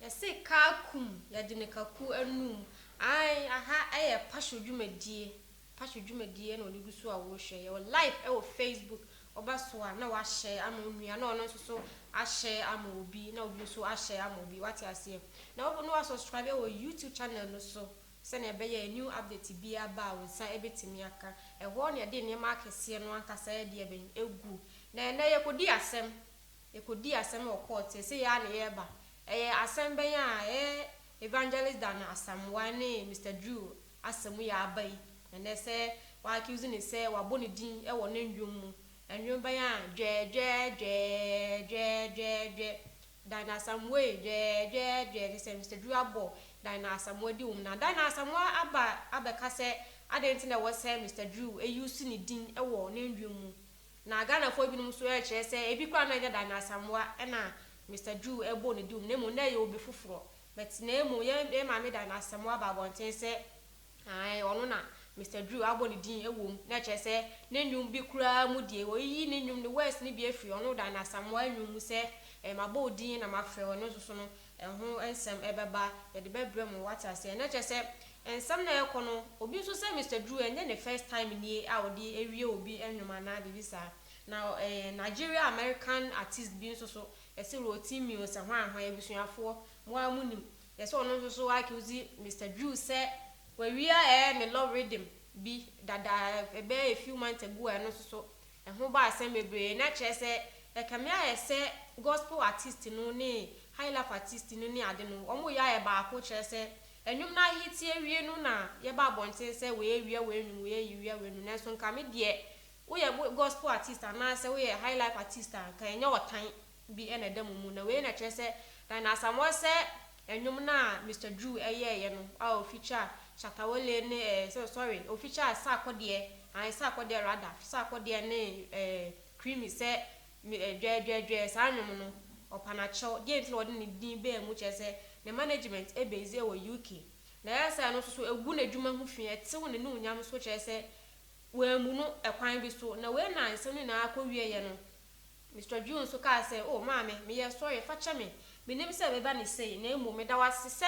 Yɛse kaa kum, yɛgye no kaku anum. Ae, aha ɛyɛ Pasho dwumadie, Pasho dwumadie na ɔde gu so a worehwɛ. Yɛwɔ live ɛwɔ Facebook, woba so a na wahyɛ ama wo nua na ɔno nso so ahyɛ ama obi na obi nso ahyɛ ama obi, wate aseɛ. Na wo na wa subscribe ɛwɔ YouTube channel no so sɛnea ɛbɛyɛ new update biara ba a wo nsa ɛbɛtumi aka. Ɛhɔ na yɛde nneɛma akɛseɛ no ankasa ɛde ɛbɛn ɛgu. Na ɛnɛ yɛkɔdi asɛm, yɛkɔdi asɛm wɔ court, seesei ara na yɛreba. Ɛyɛ asɛm bɛn a ɛyɛ Evangelist Dan Asamoah ne Mister Drew asɛm yi a aba yi. Ɛnɛ sɛ wa accuse no sɛ wabɔ ne din wɔ ne nnwom mu. Nnwom bɛn a dwɛ dwɛ dwɛ dwɛ dwɛ dwɛ Dan Asamoah yi dwɛ dwɛ dwɛ kyerɛ sɛ Mister Drew abɔ Dan Asamoah din wɔ mu. Na Dan Asamoah aba abɛka sɛ adɛn nti na ɛwɔ sɛ Mister Drew use ne din wɔ ne nnwom mu. Na Ghanafoɔ binom nso rekyerɛ sɛ ebi koraa na ɛnyɛ Dan Asamoah na Mister Drew bɔɔ ne din na mmom na ɛyɛ obi foforɔ. But na mmom yɛn yɛn maame Dan Asamoah aba abɔnten sɛ ae ɔno na Mister Drew abɔ ne din wɔ mu. Na ɛkyerɛ sɛ ne nnwom bi koraa mu deɛ wɔyiyi ne nnwom ne words no bi afiri ɔno Dan Asamoah nnwom mu sɛ eh, mabɔ wo din na mafrɛ wo, ɛno nso so no ɛho nsɛm ɛbɛba, yɛde bɛbrɛ mo, wate aseɛ. Na ɛkyerɛ sɛ nsɛm na ɛrekɔ no, obi nso sɛ Mister Drew ɛnyɛ ne first time nie a ɔde awie obi nnwom anaa biribi saa. Na ɛɛ Nigeria American artist bi nso so, yɛse Rotimi o, sɛ hwan hwan, abusuafoɔ, mo ara mo nim. Yɛse ɔno nso so accuse Mister Drew sɛ wawia ɛɛ ne love rhythm bi dada ɛbɛyɛ a few months ago a ɛno nso so ɛho baa asɛm bebree. Na kyerɛ sɛ ɛkame ayɛ sɛ gospel artist no ne highlife artist no ne ade no, wɔn yɛ ayɛ baako, kyerɛ sɛ nnwom no ahete awie no na yɛba abɔnten sɛ wei awia wei nnwom, wei awia wei nnwom. Nanso nka me deɛ, woyɛ gospel artist anaasɛ woyɛ highlife artist a, nka ɛnyɛ ɔtan bi na ɛda mo mu. Na wei na kyerɛ sɛ Dan Asamoah sɛ nnwom no a Mister Drew ɛyɛɛyɛ no a ɔfeature Shatta Wale ne ɛɛ sorry, ɔfeature Sarkodie, ae Sarkodie rather, Sarkodie ne Creamy sɛ dwɛ dwɛ dwɛ, saa nnwom no ɔpa n'akyɛw. Deɛ nti na ɔde ne din baa mu kyerɛ sɛ ne management ɛbase wɔ UK. Na ɛyɛ sɛ ɛno nso so ɛgu n'adwuma ho fi, ɛtew ne nuonyam so, kyerɛ sɛ wɔammu no ɛkwan bi so. Na wei na nsɛm no nyinaa kɔ wieɛ no, Mister Drew nso kaa sɛ, oh maame, meyɛ sorry, fa kyɛ me, menim sɛ ɛbɛba ne sei, na mmom meda wo ase sɛ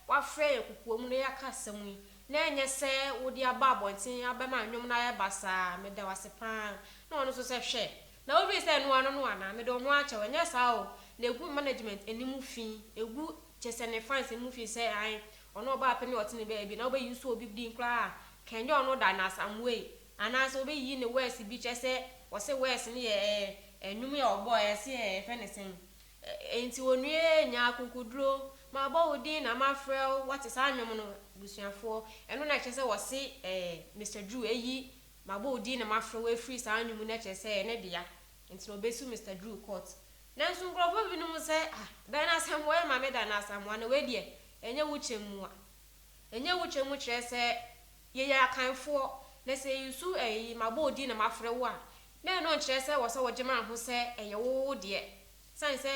woafrɛ yɛn kokoa mu na yɛaka asɛm yi, na ɛnyɛ sɛ wode aba abɔnten abɛma nnwom no ayɛ basaa, meda wo ase paa. Na ɔno nso sɛ, hwɛ, na wofii sɛ ɛno ano no anaa, mede wo ho akyɛ wo, ɛnyɛ saa o, na ɛgu management anim fi, ɛgu kyerɛ sɛ ne fans anim fi sɛ ae, ɔno ɔbaa pɛ ne ɔte ne baabi, na wobɛyi so obi din koraa a, kɛnyɛ ɔno Dan Asamoah yi, anaasɛ wobɛyiyi ne words bi, kyerɛ sɛ wɔse words no yɛ nnwom yi a ɔbɔɔ yɛse yɛfrɛ ne sɛn, enti onua nya akokoduro, mabɔ wo din na mafrɛ wo, wate saa nnwom no busuafoɔ, ɛno na kyerɛ sɛ wɔse Mister Drew ɛyi mabɔ wo din na mafrɛ wo afiri saa nnwom no, kyerɛ sɛ ɛne dea, nti na ɔbɛsu Mister Drew court. Nanso nkurɔfoɔ binom sɛ ah, Dan Asamoah yɛ maame Dan Asamoah, na wei deɛ ɛnyɛ wo kyɛm mu a, ɛnyɛ wo kyɛm mu, kyerɛ sɛ yɛyɛ akanfoɔ, na sɛ yɛsu ɛyi mabɔ wo din na mafrɛ wo a, na ɛno nkyerɛ sɛ wɔ sɛ wɔgye ma ho sɛ ɛyɛ wo deɛ, sane sɛ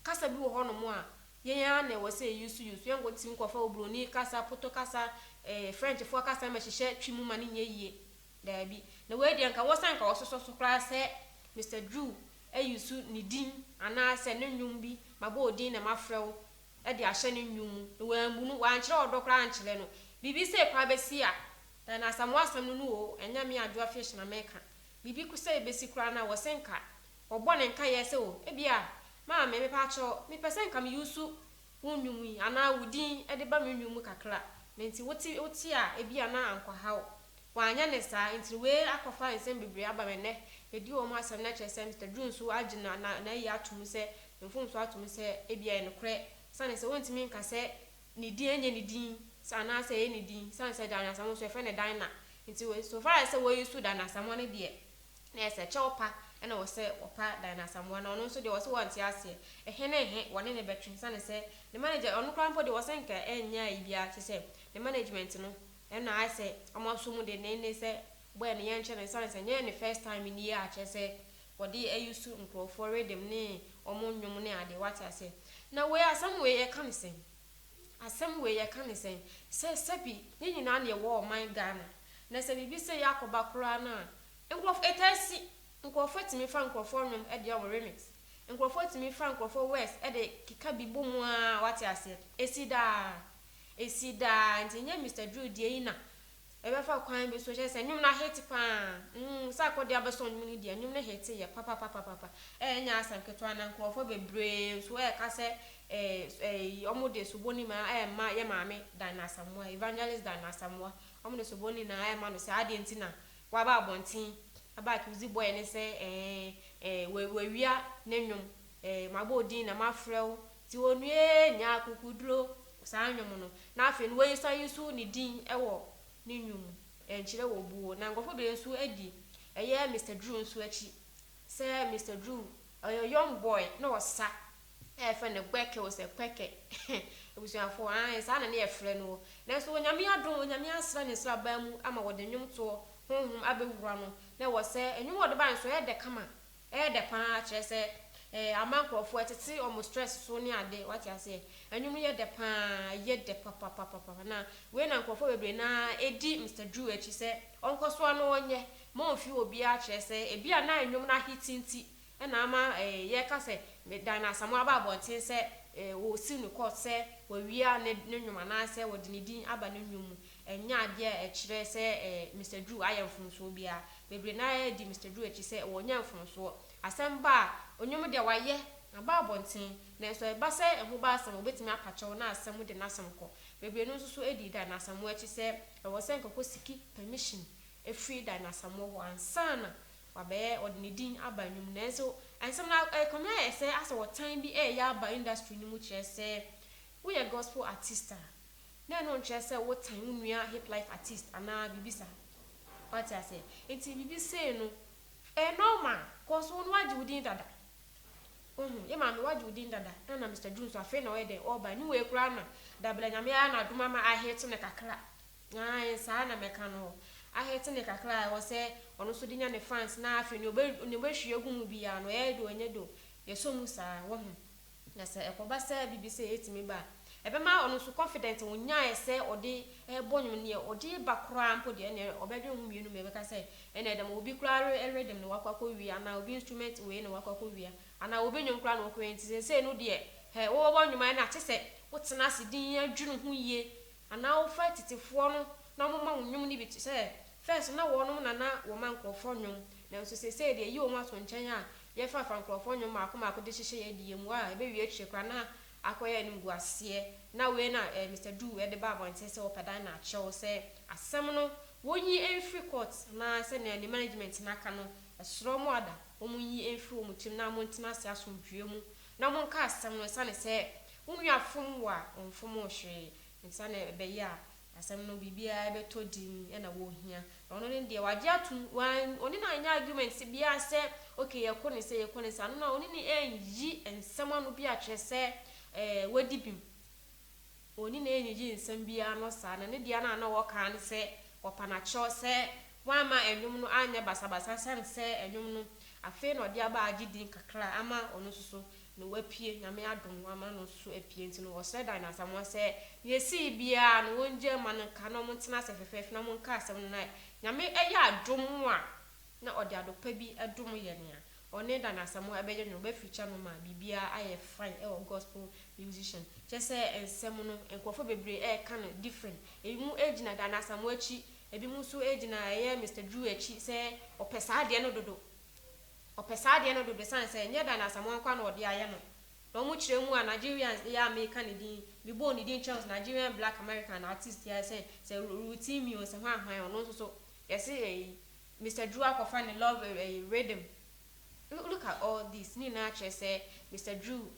kasa bi wɔ hɔnom a yɛn ara na ɛwɔ sɛ yɛuse use, yɛnkɔ tumi kɔfa oburoni kasa, poto kasa, Frenchfoɔ kasa ma hyehyɛ Twi mu ma no nyɛ yie, daabi. Na wei deɛ nka wɔsan nka wɔsosɔ so koraa sɛ Mister Drew ayusu ne din anaasɛ ne nnwom bi, mabɔ wo din na mafrɛ wo, de ahyɛ ne nnwom mu, na wammu no, wankyerɛ ɔdɔ koraa ankyerɛ no. Biribi sei koraa bɛsi a, Dan Asamoah asɛm no no o, ɛnyɛ me Adwoa Fish na meka. Biribi sɛ ɛbɛsi koraa no a, wɔse nka wɔbɔ ne nkaeɛ sɛ o, ebia, maame, mepaakyɛw, mepɛ sɛ nka me use wo nnwom yi anaa wo din de ba me nnwom mu kakra, na nti wote wote a, ebia na ankɔha wo. Wanyɛ ne saa, nti wei akɔfa nsɛm bebree aba me nnɛ. Yɛdi wɔn ho asɛm na kyerɛ sɛ Mister Drew nso agye na na n'ayi ato mu sɛ, ne mfomso ato mu sɛ ebia ɛyɛ nokorɛ, sane sɛ wontumi nka sɛ ne din ɛnyɛ ne din sɛ anaasɛ ɛyɛ ne din, sane sɛ Dan Asamoah nso yɛfrɛ no Dinah. Nti so far as sɛ wɔyi so Dan Asamoah no deɛ, na ɛyɛ sɛ kyɛw pa ɛna wɔ sɛ wɔpa Dan Asamoah, na ɔno nso deɛ wɔ sɛ wɔnte aseɛ, ɛhe ne he wɔne ne bɛtwe, sane sɛ ne manager ɔno koraa mpo deɛ wɔ sɛ nka ɛnyɛ ayi biara, kyerɛ sɛ ne management no ɛna ayɛ sɛ ɔmo aso mu dendenden sɛ bɔyɛ no yɛnkyɛ no, sane sɛ nyɛ ne first time nie a kyerɛ sɛ wɔde ayi so nkurɔfoɔ rhythm ne ɔmo nnwom ne ade, wate aseɛ. Na wei asɛm wei yɛka ne sɛn, asɛm wei yɛka ne sɛn, sɛ sɛbi yɛn nyinaa na yɛwɔ ɔman Ghana, na sɛ biribi sɛ yɛ akɔba koraa no a, nkurɔfoɔ ɛtaa si, nkurɔfoɔ tumi fa nkurɔfoɔ nnwom de ayɛ wɔn remix. Nkurɔfoɔ tumi fa nkurɔfoɔ words de keka bi bɔ mu ara, wate aseɛ. Ɛsi daa. Ɛsi daa. Nti ɛnyɛ Mister Drew deɛ yi na ɛbɛfa kwan bi so. Kyerɛ sɛ nnwom no ahete paa. Mm, sɛ akɔdeɛ abɛsɔ nnwom no deɛ, nnwom no hete yɛ papapapapa. Ɛnyɛ asɛm ketewa na nkurɔfoɔ bebree nso ɛreka sɛ ɛɛ ɛɛ wɔde sobo no ma ɛrema yɛ maame Dinah Asamoah, Evangelist Dinah Asamoah. Wɔde sobo no nyinaa ɛrema no sɛ adeɛ nti na waba abɔnten aba accuse boy no sɛ ɛɛ ɛɛ wawia ne nnwom. Ɛɛ mabɔ wo din na mafrɛ wo nti onue nya akukuduro saa nnwom no. Na afei no wasan use ne din wɔ ne nnwom mu. Ɛnkyerɛ wɔ buo. Na nkurɔfoɔ bebree nso adi ɛyɛ Mister Drew nso akyi sɛ Mister Drew ɔyɛ young boy na ɔsa a yɛfrɛ no Gbɛkɛ o sɛ Kwɛkɛ abusuafoɔ aane saa na ne yɛfrɛ no o. Nanso Onyame adom Onyame asra ne nsraban mu ama wɔde nnwomtoɔ honhom abɛwura no na ɛwɔ sɛ nnwom a ɔde baeɛ nso ɛyɛ dɛ kama ɛyɛ dɛ paa kyerɛ sɛ ɛɛ ama nkurɔfoɔ ɛtete wɔn stress so ne ade wate aseɛ. Nnwom no yɛ dɛ paa ɛyɛ dɛ papapapapa na wei na nkurɔfoɔ bebree no ara ɛdi Mister Drew akyi sɛ ɔnkɔ so ara na ɔnyɛ ma ɔmfi obiara kyerɛ sɛ ebia na nnwom no ahete nti na ama yɛreka sɛ Dan Asamoah aba abɔnten sɛ wɔresiw no court sɛ wawia ne ne nnwom anaasɛ wɔde ne din aba ne nnwom mu. Ɛnyɛ adeɛ a ɛkyerɛ sɛ Mister Drew ayɛ mfomsoɔ biara. Bebree no ara di Mister Drew akyi sɛ ɔnyɛ mfomsoɔ. Asɛm ba a, nnwom deɛ wayɛ, aba abɔnten, nanso ɛba sɛ ɛho ba asɛm a, ɔbɛtumi apa kyɛw na asɛm de n'asɛm kɔ. Bebree no nso so di Dan Asamoah akyi sɛ ɛwɔ sɛ nka ɔkɔsiki permission firi Dan Asamoah hɔ ansa na Wabɛyɛ ɔde ne din aba nnwom nanso nsɛm no ɛkame ayɛ sɛ asɛ ɔtan bi reyɛ aba industry no mu kyerɛ sɛ woyɛ gospel artist a na ɛno nkyerɛ sɛ wotan wo nua hiplife artist anaa biribi saa wate aseɛ nti biribi sei no ɛyɛ normal cause wo no wagye wo din dada wohu yɛ maame wagye wo din dada ɛna Mister Drew nso afei na ɔyɛ dɛn ɔreba ne wei koraa na dabla nyame ayɛ no adom ama ahit no kakra Aane, saa na mɛka no. Ahete ne kakra a ɛwɔ sɛ ɔno nso de nya ne fans na afei nea ɔbɛ nea ɔbɛhwie agu mu biara no, ɛyɛ do ɛnyɛ do, yɛsɔ mu saa, wahu. Na sɛ ɛkɔba sɛ biribi sei ɛtumi ba a, ɛbɛma ɔno nso confident a ɔnyaeɛ sɛ ɔde rebɔ nnwom no, deɛ ɔde reba koraa mpo deɛ, ɛnneɛ ɔbɛdwene ho mmienu mmienu, ɔbɛka sɛ ɛnneɛ dɛm obi koraa re rhythm na wakɔ akɔwia anaa obi instrument wei na wakɔ akɔwia anaa obi nnwom koraa na wakɔwia nti seesei no deɛ, hɛ, wobɛbɔ nnwom a ɛnna kyɛ sɛ wotena ase dinn dwene ho yie Anaa wofrɛ tetefoɔ no na wɔma wo nnwom no bi te sɛ first na wɔnom na na wɔma nkorɔfoɔ nnwom nanso seesei deɛ yi wɔn ato nkyɛn a yɛfrafra nkorɔfoɔ nnwom mmaako mmaako de hyehyɛ yɛn deɛ mu a ɛbɛwie akyire koraa na akɔyɛ animguaseɛ na wei na eh, Mister Duu de ba abɔnten sɛ wɔpɛ dan na akyɛw sɛ asɛm no wɔnyi mfiri court anaa sɛnea ne management no aka no ɛsrɛ wɔn ada wɔn nyi mfiri wɔn tirim na wɔntena ase asomdwoeɛ mu na wɔnka asɛm no ɛsiane sɛ wo nua fom wo a ɔmfom wo hwee Esiane ɛbɛyɛ a asɛm no biribiara bɛtɔ din na wɔhia. Na ɔno ne deɛ wagye atom, wan, ɔne no anyɛ argument biara sɛ okay yɛkɔ ne sei yɛkɔ ne saa. No na ɔne no anyi nsɛm ano bi akyerɛ sɛ eh, wadi bem. Ɔne no anyiyi nsɛm biara ano saa. Na ne deɛ no a na ɔka ara ne sɛ ɔpa no akyɛw sɛ wamma nnwom no anyɛ basabasa ɛsiane sɛ nnwom no afei na ɔde aba agye din kakra ama ɔno nso so na wapue, Nyame adom ama no nso apue nti no wɔsrɛ Dan Asamoah sɛ nea esii biara no wɔngyaa mma no nka na wɔntena ase fɛfɛɛfɛ na wɔnka asɛm no na Nyame yɛ adom a na ɔde adopa bi dom yɛn a ɔne Dan Asamoah bɛyɛ nwom bɛ feature no ma biribiara ayɛ fine wɔ gospel musician kyerɛ sɛ nsɛm no nkurɔfoɔ bebree ɛreka no different ebinom gyina Dan Asamoah akyi ebinom nso gyina ɛyɛ Mister Drew akyi sɛ ɔpɛ saa adeɛ no dodo Ɔpɛ saa adeɛ no dodo ɛsiane sɛ ɛnyɛ Dan Asamoah nkoa na ɔde ayɛ no. Na ɔmo kyerɛ mu a Nigerians yi a meka ne din, mebɔɔ ne din kyerɛ wo sɛ Nigerian black American artist yi a sɛ sɛ Rotimi o sɛ hwan hwan ɔno nso so yɛse ɛyi Mister Drew akɔfa ne love ɛyi rhythm. Look at all this ne nyinaa kyerɛ sɛ Mister Drew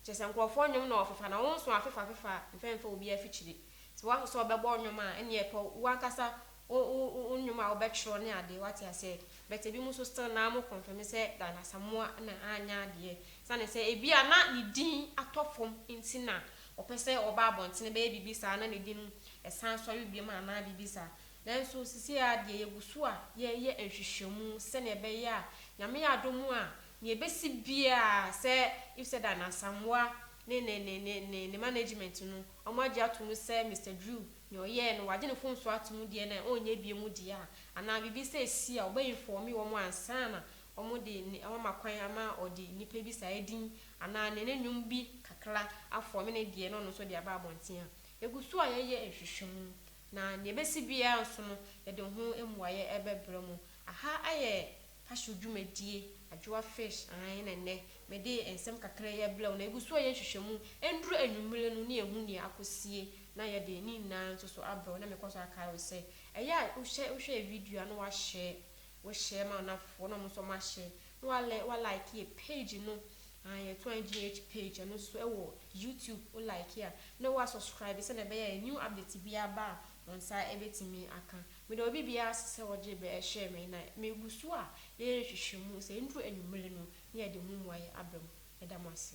kyerɛ sɛ nkorɔfoɔ nnwom na ɔfefa na wo nso afefa fefa a mfa mfa obiara fikyire. Sɛ woahu sɛ ɔbɛbɔ nnwom a ɛneɛ pɛ wo ankasa wo wo wo nnwom a wobɛtwerɛ ne adeɛ wate aseɛ but ebinom nso still naa mo confirm sɛ Dan Asamoah na anyɛ adeɛ sane sɛ ebia na ne din atɔ fam nti na ɔpɛ sɛ ɔba abɔntene bɛyɛ biribi saa na ne din no ɛsan sɔre biom anaa biribi saa nanso sisi ara deɛ yɛgu so a yɛyɛ nhwehwɛmu sɛdeɛ ɛbɛyɛ a Nyame yɛ adom a nea ɛbɛsi biara sɛ if sɛ Dan Asamoah ne ne ne ne ne ne management no wɔagye atom sɛ Mister Drew Nea ɔyɛɛ no, wagye ne mfomsoɔ ato mu deɛ na ɔnyɛ bio mu deɛ a, anaa biribi sɛ asi a, ɔbɛ informe wɔn ansa na wɔde ne wɔama kwan ama ɔde nnipa bi saa din anaa ne ne nnwom bi kakra afɔme ne deɛ na ɔno nso de aba abɔnten a, yɛgu so a yɛyɛ nhwehwɛmu. Na nea ɛbɛsi biara nso no, yɛde ho mmuaeɛ ɛbɛbrɛ mo. Aha ayɛ passion dwumadie, Adwoa Fish, ahan na nnɛ mede nsɛm kakra yi abrɛ wo. Na yɛgu so a yɛ nhwehwɛmu. Nduru anwummerɛ no ne yɛhu nea akɔsie na yɛde ne nyinaa nso so abrɛ wo. Na mekɔ so akae wo sɛ ɛyɛ a wohwɛ video a na wahyɛ, wohyɛ ma ɔnafoɔ na ɔmo nso ɔmo ahyɛ na wa like yɛ page no, yɛto NGH page ɛno nso ɛwɔ YouTube. Wo like a na wa subscribe sɛnea ɛbɛyɛ new update bi aba a wɔn nsa ɛbɛtumi aka. Mede obi biara ase sɛ wɔgye bɛ ɛhyɛ me na megu so a yɛyɛ nhwehwɛmu sɛ nduru anwummerɛ no ne yɛde ho mmuaeɛ abrɛ mo. Ɛda mo ase.